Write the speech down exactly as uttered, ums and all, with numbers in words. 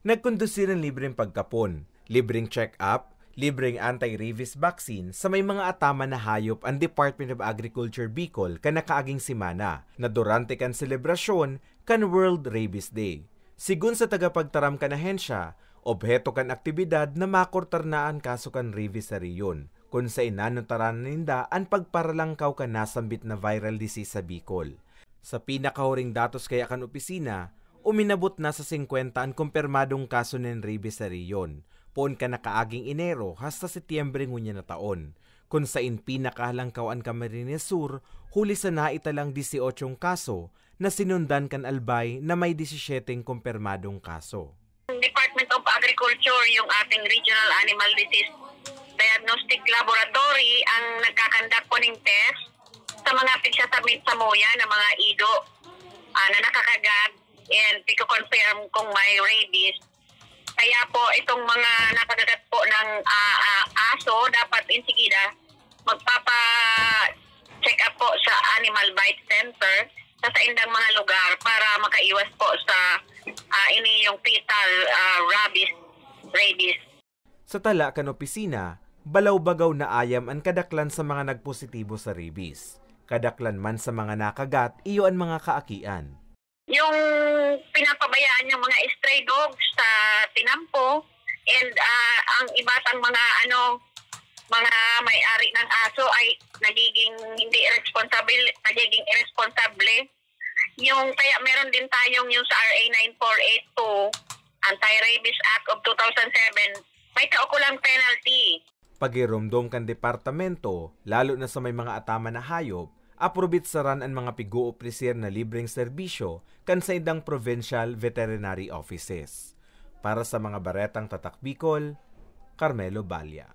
Nagkondusir nin libreng pagkapon, libreng check-up, libreng anti-rabies vaccine sa may mga ataman na hayop an Department of Agriculture Bicol kan nakaaging semana na durante kan selebrasyon kan World Rabies Day. Sigon sa tagapagtaram kan ahensya, obheto kan aktibidad na makurtar na an kaso kan rabies sa rehiyon, kun saen nanutaranan ninda an pagparalangkaw kan nasambit na viral disease sa Bicol. Sa pinakahuring datos kaya kan opisina, uminabot na sa singkwenta an kumpirmadong kaso nin rabies sa rehiyon, poon kan nakaaging Enero hasta Setyembre ngunyan na taon, kun saen pinakahalangkaw an Camarines Sur, huli sa naitalang dieciocho kaso na sinundan kan Albay na may disisyete kumpirmadong kaso. Department of Agriculture, yung ating Regional Animal Disease Diagnostic Laboratory, ang nagkakandak po ng test sa mga pigsasabit sa muya ng mga ido ah, na nakakagat and iko-confirm kung may rabies. Kaya po, itong mga nakagagat po ng ah, ah, aso, dapat insigida magpapa-check up po sa Animal Bite Center sa saindang mga lugar para makaiwas po sa ah, ini yung fetal ah, rabies, rabies. Sa tala kan opisina, balaw-bagaw na ayam an kadaklan sa mga nagpositibo sa rabies. Kadaklan man sa mga nakagat, iyo an mga kaakian. Yung pinapabayaan yung mga stray dogs sa tinampo and ah, ang iba tang mga ano mga may-ari ng aso ay nagiging hindi responsible, nagiging irresponsible. Yung kaya meron din tayong yung sa R A nine four eight two, Anti-Rabies Act of two thousand seven, may kaukulang penalty. Pagiromdom kan departamento, lalo na sa may mga ataman na hayop, aprobitsaran an mga pig-oopreser na libreng serbisyo kan saindang provincial veterinary offices. Para sa mga baretang Tatak Bicol, Carmelo Balla.